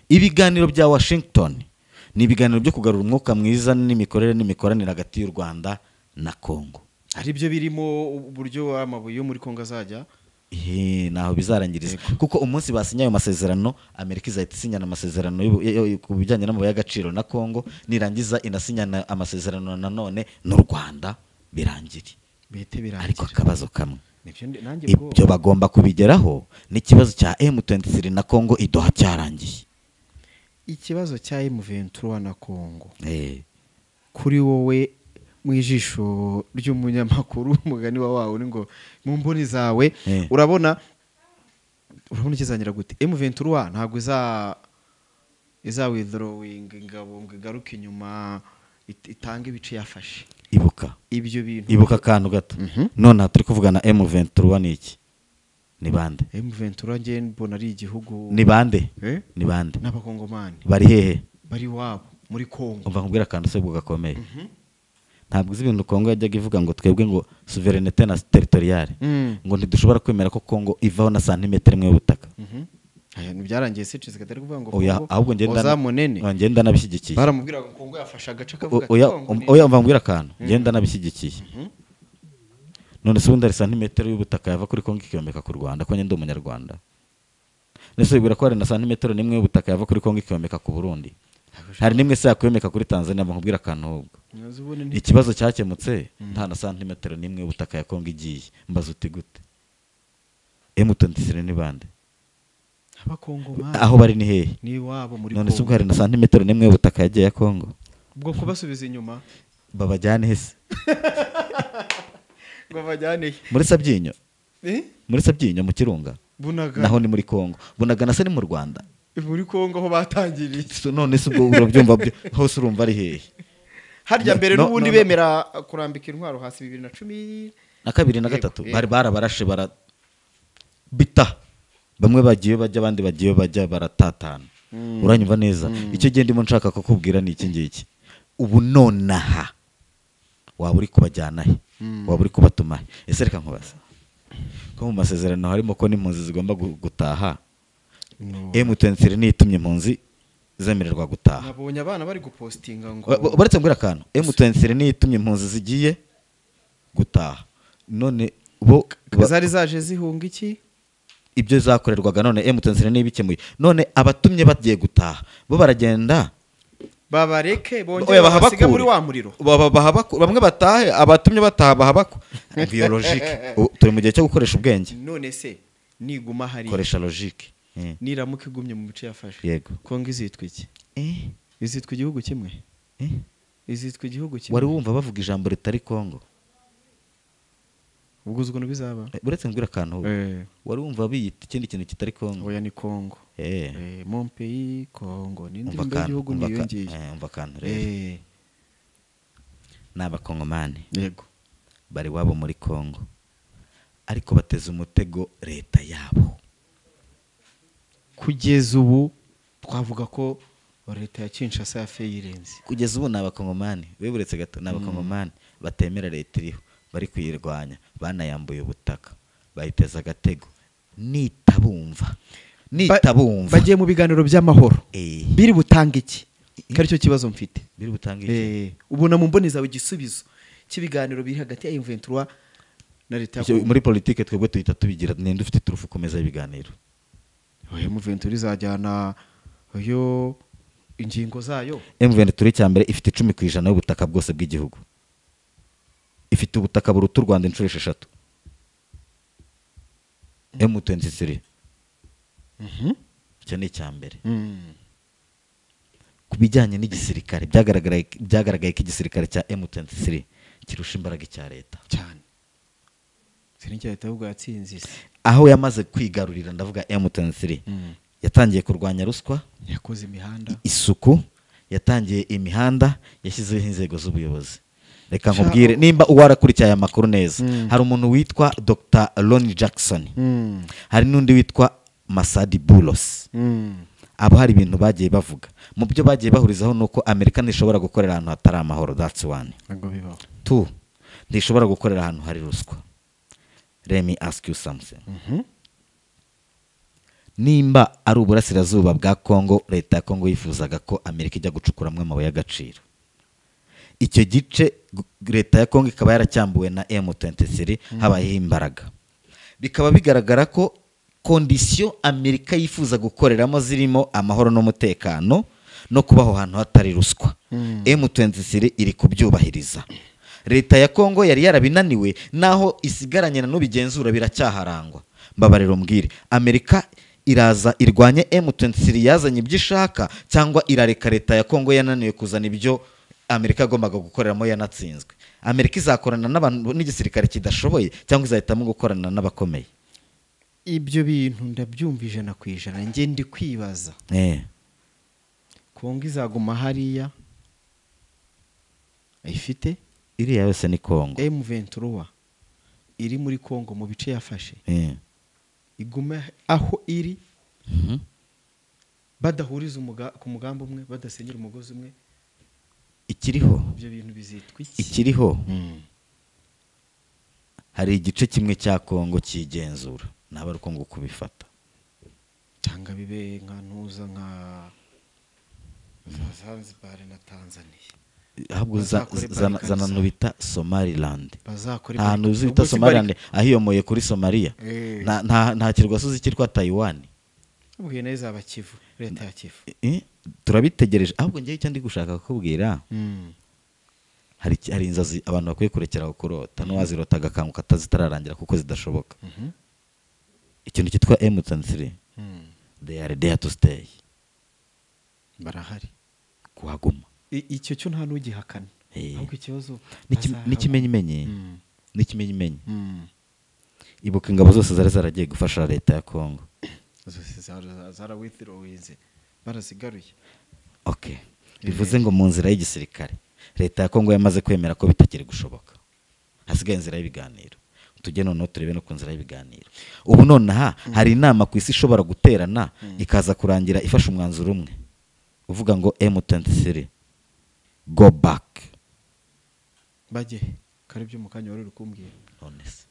Ibiganiro bya Washington ni ibiganiro byo kugarura umwuka mwiza n'imikorere n'imikoranire hagati y'u Rwanda na Kongo. Ari byo birimo uburyo amabuye yo muri Kongo azajya naho bizarangiriza, kuko umunsi basinye ayo masezerano Amerika izahita isinyana amasezerano ku bijyanye n'amabuye y'agaciro na Kongo, nirangiza inasinyana amasezerano nanone n'u Rwanda, birangire. Ariko akabazo kamwe ibyo bagomba kubigeraho n'ikibazo cya M23 na Kongo i Doha cyarangiye. Ikibazo cya M23 na Kongo kuri wowe mu ijisho ry'umunyamakuru umugani wa wawe ngo mu mboni zawe urabona ikizangira gute? M23 ntabwo iza withdrawing ingabo ngo igaruke inyuma itange ibice yafashe. Ibuka ibyo bintu, ibuka akantu gato. None turi kuvugana M23 ni iki? Ni bande? M23 nge mbona ari igihugu. Ni bande? Ni bande? N'abakongomani. Bari hehe? Bari wabo muri Kongo. Umva nkubwira akantu se gakomeye. Ntabwo uzi ibintu Kongo yajyaga ivuga ngo twebwe ngo souveraineté na territoriale, ngo ntidushobora kwemera ko Kongo ivaho na santimetero imwe y'ubutaka. Byarangiye se Tshisekedi ari kuvuga ngo Kongo ahubwo ngenda nabishyigikiye. Baramubwira ngo Kongo yafashe agace kavuga ati oya umva mbwira akantu, ngenda nabishyigikiye. None se ubundi ari santimetero y'ubutaka yava kuri Kongo ikiyomeka ku Rwanda, ko ngenda umunyarwanda? Nese bibwira ko hari na santimetero n'imwe y'ubutaka yava kuri Kongo ikiyomeka ku Burundi? Hari nimwe se yakwemeka kuri Tanzania? Nkubwira akantu ahubwo. Ikibazo cyakemutse nta na santimetero n'imwe y'ubutaka ya Kongo igiye. Mbaza uti gute? M23 ni bande? Abakongomani. Aho bari ni hehe? Ni wabo muri Kongo. None se ubwo hari na santimetero n'imwe y'ubutaka yagiye ya Kongo? Ubwo kubasubiza inyuma babajyane hese? Ngo bajyane muri Sabyinyo? Muri Sabyinyo mu Kirunga. Bunaga. Naho ni muri Kongo. Bunagana se ni mu Rwanda. Muri Kongo aho batangiriye. None se ubwo urabyumva hose urumva ari hehe? Harya mbere n'ubundi bemera kurambika intwaro hasi 2012 na 2 na 3 bari barabarashe bara bita bamwe bagiye bajya abandi bagiye bajya baratatana. Uranyumva neza? Icyo gihe ndimo nshaka kukubwira ni iki ngiki. Ubu nonaha waba uri kubajyana he? Waba uri kubatuma he? Ese reka nkubaza, ko mu masezerano harimo ko n'impunzi zigomba gutaha, M23 niyo itumye impunzi zemererwa gutaha. Nabonye abana bari gupostinga ngo baretse mbwira akantu, M23 niyo itumye impunzi zigiye gutaha, none bo zari zaje zihunga iki? Ibyo zakorerwaga none M23 niyo ibikemuye. None abatumye bagiye gutaha bo baragenda babareke bongere basiga muri wa muriro, bamwe batahe, abatumye bataha bahabako. Biologique, turi mu gihe cyo gukoresha ubwenge. None se niguma hari koresha logique. Niramuka igumye mu bice yafashe, yego, Kongo izitwa iki? Izitwa igihugu kimwe. Izitwa igihugu kimwe. Wari wumva bavuga ijambo ritari Kongo? Ubwo uzgo bizaba. Buretse mbwira akantu, wari wumva biyita ikindi kintu kitari Kongo? Oya ni Kongo. Mon pays Kongo ni indirimbo y'igihugu niyo ngiye. Umva akantu rero. N'abakongomani. Yego. Bari wabo muri Kongo, ariko bateze umutego leta yabo. Kugeza ubu twavuga ko leta ya Kinshasa yafayirenze. Kugeza ubu n'abakongomani, weburetse gato, n'abakongomani batemera leta iriho, bari kuyirwanya, banayambuye ubutaka, bayiteza agatego. Nitabumva bagiye mu biganiro by'amahoro. Biri butanga iki? Kari cyo kibazo mfite. Biri butanga iki? Ubona mu mboneza igisubizo cy'ibiganiro biri hagati ya M23 na leta. Muri politike twebwe tuhita tubigira ninde ufite turufu komeza ibiganiro. M23 izajyana yo ingingo zayo. M23 cyambere ifite 10% y'ubutaka bwose bw'igihugu. Ifite ubutaka buruta u Rwanda inshuro 6. M23. Icyo ni icyambere. Ku bijyanye n'igisirikare byagaragaye ko igisirikare cya M23 kirusha imbaraga icya leta cyane. Sinijya leta ubwo yatsinze aho yamaze kwigarurira, ndavuga M23 yatangiye kurwanya ruswa, yakoze imihanda, isuku, yatangiye imihanda, yashyizeho inzego z'ubuyobozi. Reka nkubwire nimba uwarakurikiye aya makuru neza, hari umuntu witwa Dr. Ronnie Jackson, hari n'undi witwa Masadi Boulos. Abo hari ibintu bagiye bavuga. Mu byo bagiye bahurizaho nuko Amerika ntishobora gukorera ahantu hatari amahoro, that's one. Two, ntishobora gukorera ahantu hari ruswa. Let me ask you something. Nimba ari uburasirazuba bwa Kongo, leta ya Kongo yifuzaga ko Amerika ijya gucukuramwe amabuye y'agaciro. Icyo gice leta ya Kongo ikaba yaracyambuwe na M23, habayeho imbaraga. Bikaba bigaragara ko kondisiyo Amerika yifuza gukoreramo zirimo amahoro n'umutekano no kubaho ahantu hatari ruswa. M23 iri kubyubahiriza. Leta ya Kongo yari yarabinaniwe, naho isigaranye na n'ubigenzura biracyaharangwa. Mbabariro mbwire, Amerika iraza irwanye M23 yazanye ibyo ishaka, cyangwa irareka leta ya Kongo yananiwe kuzana ibyo Amerika yagombaga gukoreramo yanatsinzwe? Amerika izakorana n'abantu n'igisirikare kidashoboye, cyangwa izahitamo gukorana n'abakomeye? Ibyo bintu ndabyumva 100%. Nge ndi kwibaza, Kongo izaguma hariya ifite iriya yose ni Kongo. M23 iri muri Kongo mu bice yafashe, igume aho iri, badahuriza ku mugambi umwe, badasenyera umugozi umwe. Ikiriho ibyo bintu bizitwa iki? Ikiriho hari igice kimwe cya Kongo kigenzura, naba ari Kongo kubifata, cyangwa bibe nka ntuza nka Zanzibar na Tanzania. Ahubwo zana bita Somaliland. Ahantu bita Somaliland ahiyomoye kuri Somalia. Nta kirwa suzi cyitwa Taiwan. Ubwiye neza abakivu, leta ya Kivu. Turabitegereje. Ahubwo ngiye icyo ndi gushaka kukubwira, hari inzozi abantu bakwiye kurekera kurota, n'uwazirota agakanguka atazitararangira kuko zidashoboka. Ikintu cyitwa M23, they are there to stay. Barahari kuhaguma. Icyo cyo nta n'ugihakana. Ahubwo ikibazo n'ikimenyimenyi, n'ikimenyimenyi. Ibuka ingabo zose zari zaragiye gufasha leta ya Kongo, zose zarawithrowinze, barasigaruye. Okay, bivuze ngo mu nzira y'igisirikare Leta ya Kongo yamaze kwemera ko bitakiri gushoboka, hasigaye inzira y'ibiganiro. Tujye noneho turebe no ku nzira y'ibiganiro. Ubu nonaha hari inama ku isi ishobora guterana ikaza kurangira ifashe umwanzuro umwe uvuga ngo M23 go back. Bajye kare byo mu kanya wari uri kumbwira. None se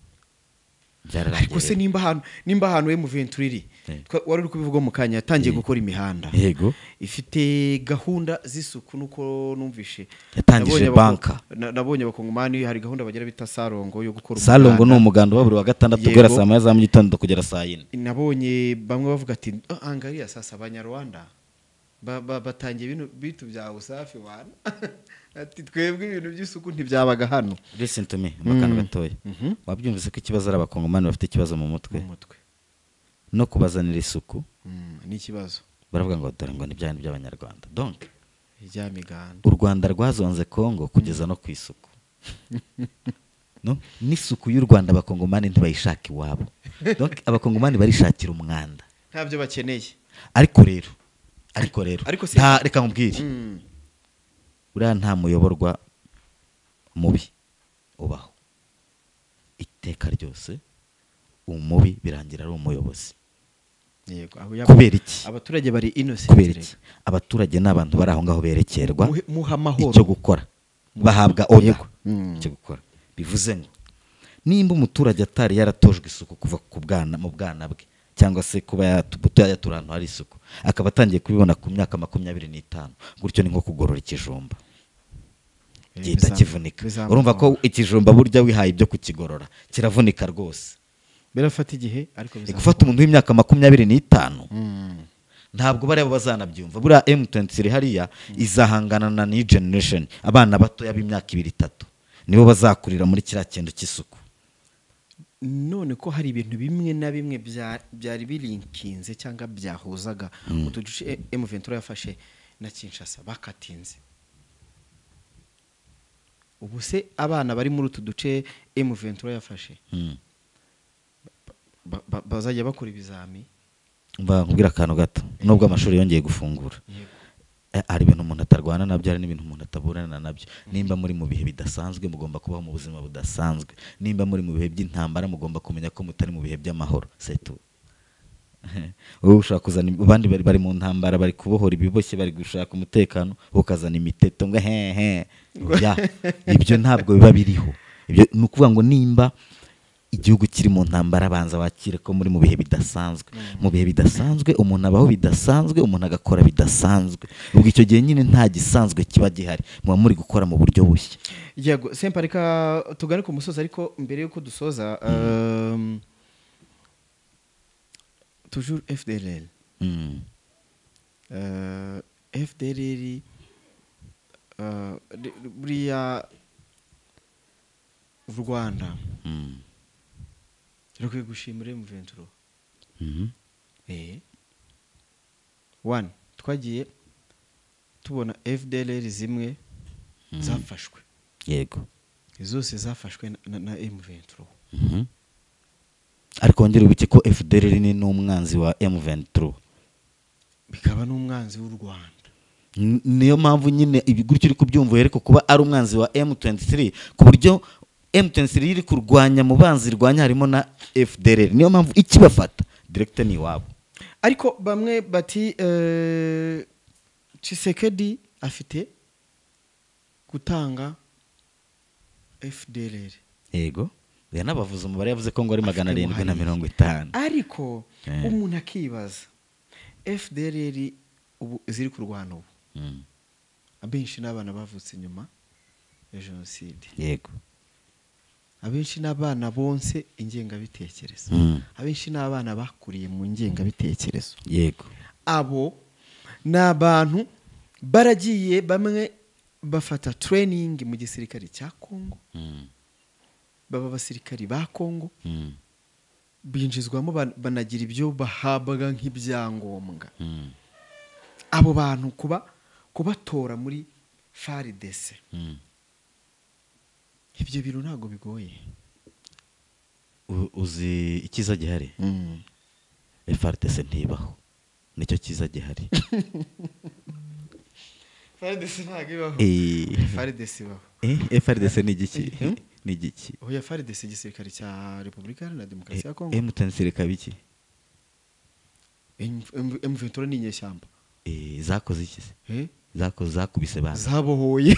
byararangiye. Ariko se nimba ahantu M23 iri wari uri kubivuga mu kanya yatangiye gukora imihanda. Yego. Ifite gahunda z'isuku nuko numvishe. Yatangije banka. Nabonye abakongomani hari gahunda bagira bita Sarongo yo gukora umuganda. Sarongo ni umuganda wa buri wa gatandatu guhera saa 1 za mu gitondo kugera saa 4. Nabonye bamwe bavuga ati angariya sasa abanyarwanda batangiye ibintu bitu bya usafi wana. Ati twebwe ibintu by'isuku ntibyabaga hano. Listen to me, amakano gatoya. Wabyumvise ko ikibazo ari abakongomani bafite ikibazo mu mutwe. No kubazanira isuku ni ikibazo. Baravuga ngo dore ngo ni bya by'abanyarwanda. Donc ijya miganda. U Rwanda rwazonze Kongo kugeza no ku isuku. No, n'isuku y'u Rwanda abakongomani ntibayishaka iwabo. Donc abakongomani barishakira umwanda. Ntabyo bakeneye. Ariko rero nta reka nkubwire. Uriya nta muyoborwa mubi ubaho. Iteka ryose umubi birangira ari umuyobozi. Yego. Kubera iki? Abaturage bari innocent. Kubera iki? Abaturage n'abantu bari aho ngaho berekerwa muha amahoro icyo gukora. Bahabwa order icyo gukora. Bivuze ngo nimba umuturage atari yaratojwe isuku kuva ku bwana mu bwana bwe cyangwa se kuba yatura ahantu hari isuku akaba atangiye kubibona ku myaka 25 gutyo ni nko kugorora ikijumba gihita kivunika. Urumva ko ikijumba burya wihaye ibyo kukigorora kiravunika rwose, birafata igihe. Ariko bizafata gufata umuntu w'imyaka 25 ntabwo bareba bazanabyumva. Buriya M23 hariya izahangana na new generation, abana batoya b'imyaka 2 3 nibo bazakurira muri kiriya kintu cy'isuku. None ko hari ibintu bimwe na bimwe byari birinkinze cyangwa byahuzaga utuduce M23 yafashe na Kinshasa bakatinze. Ubu se abana bari muri utu duce M23 yafashe bazajya bakora ibizami? Mba nkubwira akantu gato, nubwo amashuri yongeye gufungura ari ibintu umuntu atarwana nabyo, ari n'ibintu umuntu ataburana nabyo. Nimba muri mu bihe bidasanzwe mugomba kubaho mu buzima budasanzwe. Nimba muri mu bihe by'intambara mugomba kumenya ko mutari mu bihe by'amahoro. C'est tout. Wowe ushaka kuzana abandi bari mu ntambara bari kubohora ibiboshye bari gushaka umutekano, ukazana imiteto ngo he ya ibyo ntabwo biba biriho. Ibyo ni ukuvuga ngo nimba igihugu kiri mu ntambara banza bakire ko muri mu bihe bidasanzwe. Mu bihe bidasanzwe umuntu abaho bidasanzwe, umuntu agakora bidasanzwe. Ubwo icyo gihe nyine nta gisanzwe kiba gihari, muba muri gukora mu buryo bushya. Yego Sempa, reka tugane ku musozi, ariko mbere yuko dusoza toujours FDLR. FDLR buriya u Rwanda rukwiye gushimira M23. One, twagiye tubona FDLR zimwe zafashwe. Yego. Zose zafashwe na M23. Ariko wongere ubuke ko FDLR ni n'umwanzi wa M23. Bikaba n'umwanzi w'u Rwanda. Niyo mpamvu nyine ibi gutyo uri kubyumva ariko kuba ari umwanzi wa M23 ku buryo M23 iri kurwanya mu banzi rwanya harimo na FDLR. Niyo mpamvu ikibafata direct ni iwabo. Ariko bamwe bati Tshisekedi afite gutanga FDLR. Yego. Yanabavuze umubare, yavuze ko ngo ari 750. Ariko umuntu akibaza FDLR ubu ziri kurwana ubu. Abenshi n'abana bavutse nyuma ya jenoside. Yego. Abenshi n'abana bonse ingengabitekerezo. Abenshi n'abana bakuriye mu ngengabitekerezo. Yego. Abo n'abantu baragiye bamwe bafata training mu gisirikare cya Kongo. Baba basirikari ba Kongo. Binjizwamo banagira ibyo bahabwaga nk'ibyangombwa. Abo bantu kubatora muri FARDC. Ibyo bintu ntago bigoye. Uzi ikiza gihari? FARDC ntibaho. Nicyo kiza gihari. FARDC ntabwo ibaho. FARDC ibaho. FARDC ni igiki? Ni igiki? Oya, FARDC igisirikare cya Repubulika Iharanira Demokarasi ya Kongo. M23 kabiki? M23 ni inyeshyamba. Zakoze iki se? Zakoze, zakubise bande. Zabohoye.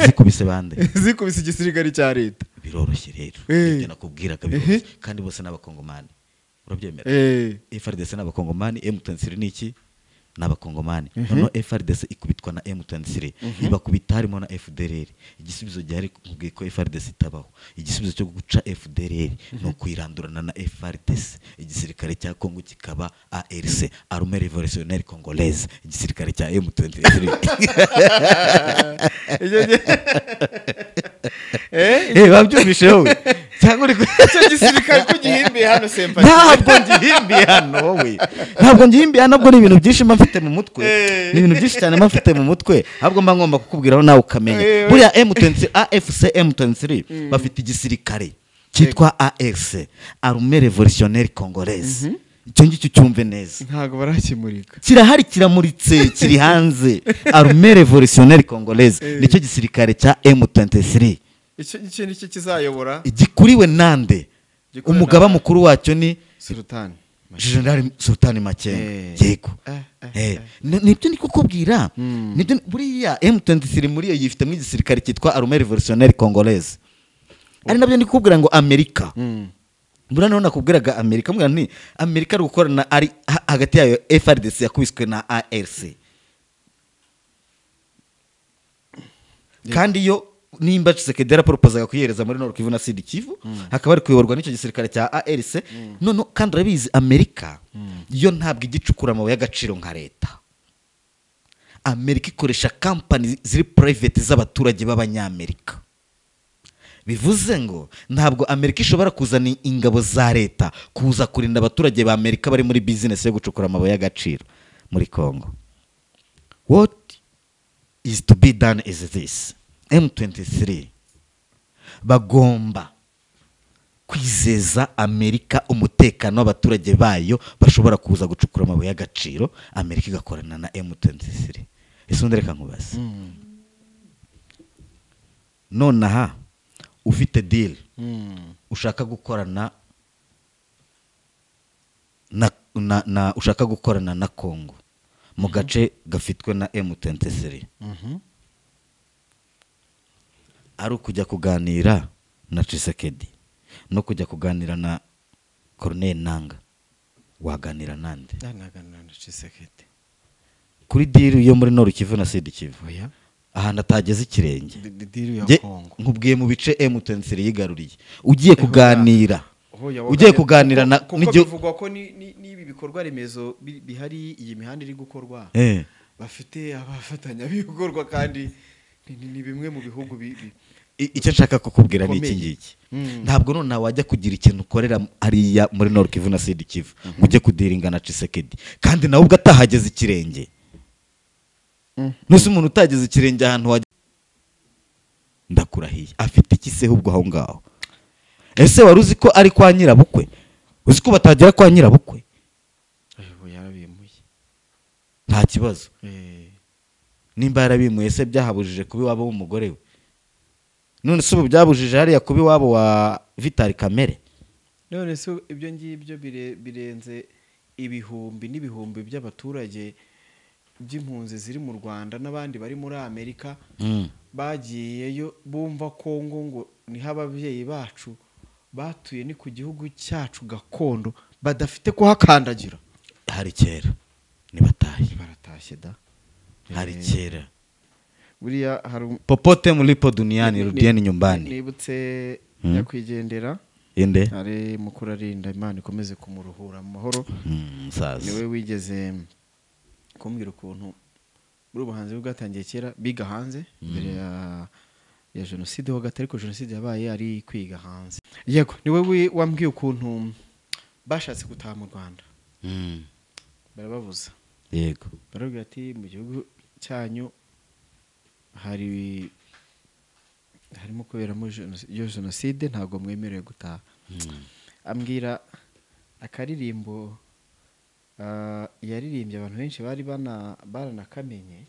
Zikubise bande. Zikubise igisirikare cya leta. Biroroshye rero. Ibyo nakubwiraga biroroshye. Kandi bose n'abakongomani. Urabyemera? FARDC n'abakongomani, M23 ni iki? N'abakongomani. Noneho FARDC ikubitwa na M23, ibakubita harimo na FDLR. Igisubizo gihari nkubwiye ko FARDC itabaho. Igisubizo cyo guca FDLR ni ukuyirandurana na FARDC. Igisirikare cya Kongo kikaba ARC, Armée Révolutionnaire Congolaise, igisirikare cya M23. Babyumvishe wowe cyangwa uri icyo gisirikare ko gihimbiye hano sempati? Ntabwo ngihimbiye hano wowe, ntabwo ngihimbiye hano. Nabwo ni ibintu byinshi mba mfite mu mutwe, ni ibintu byinshi cyane mba mfite mu mutwe, ahubwo mba ngomba kukubwiraho nawe ukamenya. Buriya M23 AFC M23 bafite igisirikare cyitwa ARC, Armée Révolutionnaire Congolaise. Icyo ngicyo cyumve neza. Ntabwo barakimurika. Kirahari, kiramuritse, kiri hanze. Armée Révolutionnaire Congolaise nicyo gisirikare cya M23. Icyo nicyo kizayobora. Gikuriwe nande? Umugaba mukuru wacyo ni Sultan General Sultan Makenga. Yego. Nibyo ndi kukubwira. Nibyo, buriya M23 muri yo yifitemo igisirikare cyitwa Armée Révolutionnaire Congolaise. Ari nabyo ndi kukubwira ngo Amerika. Buriya naho nakubwiraga Amerika, mbwira nti Amerika ari gukorana ari hagati yayo FARDC yakubiswe na ARC. Kandi yo nimba Tshisekedi yarapropozaga kuyihereza muri Nord Kivu na Sud Kivu, hakaba ari kuyoborwa n'icyo gisirikare cya ARC. None kandi urabizi Amerika yo ntabwo igicukura amabuye y'agaciro nka leta. Amerika ikoresha company ziri private z'abaturage b'abanyamerika. Bivuze ngo ntabwo Amerika ishobora kuzana ingabo za leta kuza kurinda abaturage ba Amerika bari muri business yo gucukura amabuye y'agaciro muri Congo. What is to be done is this. M23 bagomba kwizeza Amerika umutekano w'abaturage bayo bashobora kuza gucukura amabuye y'agaciro, Amerika igakorana na M23. Ese undi reka nkubaze. Nonaha ufite deal ushaka gukorana na ushaka gukorana na Congo mu gace gafitwe na M23. Ari ukujya kuganira na Tshisekedi no kujya kuganira na Corneille Nanga, waganira nande? Naganira na Tshisekedi kuri deal yo muri Nord Kivu na Sud Kivu. Ahantu atageze ikirenge. Deal ya Congo. Nkubwiye mu bice M23 yigaruriye. Ugiye kuganira. Ugiye kuganira na kuko bivugwa ko ni ibi bikorwa remezo bihari, iyi mihanda iri gukorwa. Bafite abafatanya bikorwa kandi ni bimwe mu bihugu icyo nshaka kukubwira ni iki ngiki. Ntabwo none wajya kugira ikintu ukorera hariya muri Nord Kivu na Sud Kivu ngo ujye kudiringa na Tshisekedi kandi nawe ubwo atahageze ikirenge. Nuse umuntu utageze ikirenge ahantu wajya, ndakurahiye afite iki se ubwo aho ngaho? Ese wari uzi ko ari kwa nyirabukwe? Uzi ko batagera kwa nyirabukwe? Yarabimuye. Nta kibazo. Nimba yarabimuye se byahabujije kuba iwabo w'umugore we? None se ubu byabujije hariya kuba iwabo wa Vital Kamere? None se ibyo ngibyo birenze ibihumbi n'ibihumbi by'abaturage by'impunzi ziri mu Rwanda n'abandi bari muri Amerika bagiyeyo bumva Kongo ngo niho ababyeyi bacu batuye, ni ku gihugu cyacu gakondo badafite kuhakandagira. Hari kera nibataye baratashye da. Hari kera buriya hari popote mulipo duniani rudieni nyumbani. Nibutse nyakwigendera inde ari mukuru arinda Imana ikomeze kumuruhura mu mahoro. Musaza niwe wigeze kumbwira ukuntu muri ubuhanzi bwatangiye kera biga hanze mbere ya jenoside ho gato, ariko jenoside yabaye ari kwiga hanze. Yego niwe wambwiye ukuntu bashatse gutaha mu Rwanda. Barababuza. Yego barabwira ati mu gihugu cyanyu harimo kuberamo jenoside ntabwo mwemerewe gutaha. Ambwira akaririmbo yaririmbye abantu benshi bari baranakamenye.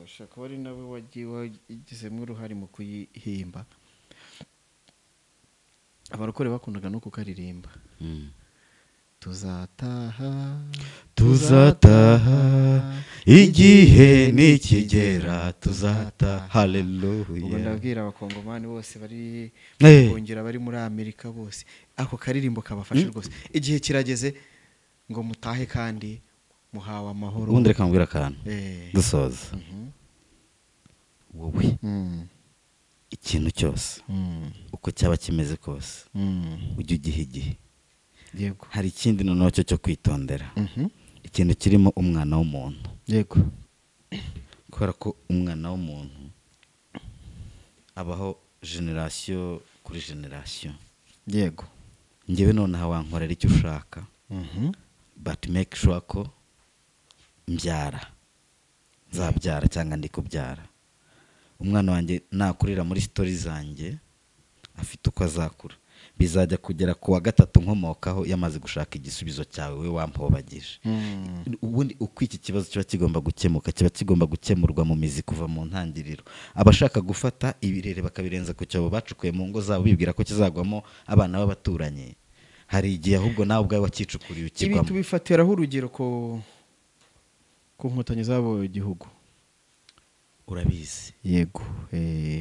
Ashobora kuba ari nawe wagizemo uruhare mu kuyihimba. Abarokore bakundaga no kukaririmba. Tuzataha, tuzataha igihe nikigera, tuzataha. Haleluya. Ubwo ndabwira abakongomani bose bari kongera bari muri Amerika bose, ako karirimbo kabafashe rwose. Igihe kirageze ngo mutahe kandi muhawe amahoro. Ubundi reka mbwira akantu dusoza. Wowe ikintu cyose uko cyaba kimeze kose ujye ugiha igihe. Yego. Hari ikindi noneho cyo kwitondera. Ikintu kirimo umwana w'umuntu. Yego. Kubera ko umwana w'umuntu abaho generation kuri generation. Yego. Njyewe nonaha wankorera icyo ushaka. But make sure ko mbyara. Nzabyara cyangwa ndi kubyara. Umwana wanjye nakurira muri story zanjye afite uko azakura. Bizajya kugera ku wa gatatu nkomokaho yamaze gushaka igisubizo cyawe we wampobagije. Ubundi uko iki kibazo kiba kigomba gukemuka, kiba kigomba gukemurwa mu mizi kuva mu ntangiriro. Abashaka gufata ibirere bakabirenza ku cyobo bacukuye mu ngo zabo bibwira ko kizagwamo abana b'abaturanyi. Hari igihe ahubwo nawe ubwawe wakicukuriye ukigwamo. Ibi tubifatiraho urugero ko ku nkotanyi zabo igihugu. Urabizi. Yego.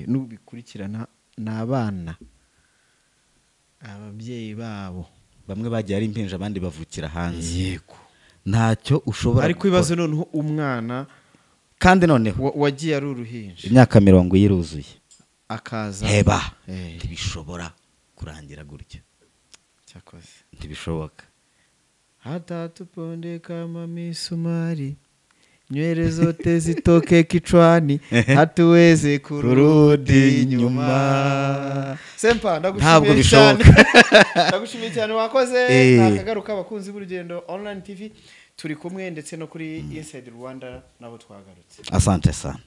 Nubikurikirana n'abana ababyeyi babo bamwe bagiye ari impinja abandi bavukira hanze. Yego. Ntacyo ushobora. Ariko ibibazo noneho umwana kandi noneho wagiye ari uruhinja imyaka 70 yiruzuye akaza heba ntibishobora kurangira gutyo. Cyakoze ntibishoboka. Hata tuponde kama misumari nywele zote zitoke kichwani hatuweze kurudi nyuma. Sempa ndagushimiye cyane. Ndagushimiye cyane wakoze. Nakagaruka abakunzi b'urugendo online TV turi kumwe ndetse no kuri Inside Rwanda nabo twagarutse. Asante sana.